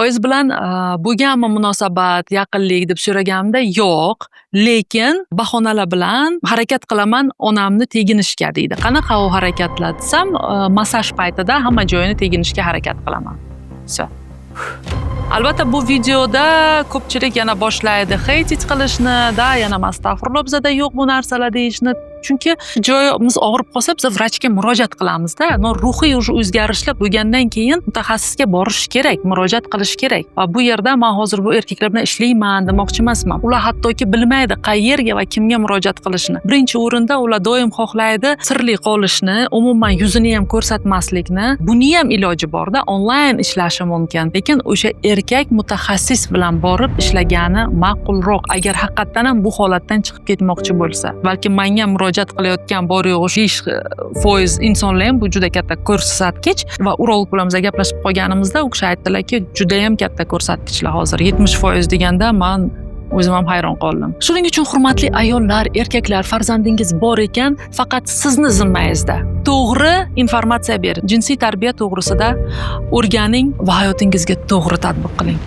Oyingiz bilan bo'lganmi munosabat, yaqinlik deb so'raganimda, yo'q, lekin bahonalar bilan harakat qilaman onamni teginishga, deydi. Qanaqa u harakatlar desam, massaj paytida hamma joyini teginishga harakat qilaman. Всё. Albatta, bu videoda ko'pchilik yana boshlaydi хейтить qilishni, da, yana "Astag'firulloh, bizada yo'q bu narsalar" deyishni. Chunki joyimiz og'rib qolsa, biz vrachga murojaat qilamizda. Но ruhiy уже o'zgarishlar bo'lgandan keyin mutaxassisga borish kerak, murojaat qilish kerak. Va bu yerda man hozir bu erkaklar bilan ishlayman demoqchi emasman. Ular hattoki bilmaydi qayerga va kimga murojaat qilishni. Birinchi o'rinda ular doim xohlaydi sirli qolishni, umuman yuzini ham ko'rsatmaslikni. Buni ham iloji borda, onlayn ishlashi mumkin. Lekin o'sha erkak mutaxassis bilan borib ishlagani ma'qulroq, agar haqiqatdan ham bu holatdan chiqib ketmoqchi bo'lsa. Balki manga murojaat qilayotgan bor yo'g'i 5% insonlar ham, bu juda katta ko'rsatkich. Va urolog bilan biz gaplashib qolganimizda u kishi aytdilarki, judayam katta ko'rsatkichlar hozir, 70% deganda man o'zim ham hayron qoldim. Shuning uchun, hurmatli ayollar, erkaklar, farzandingiz bor ekan, faqat sizni zimmangizda. To'g'ri informatsiya bering, jinsiy tarbiya to'g'risida o'rganing va hayotingizga to'g'ri tatbiq qiling.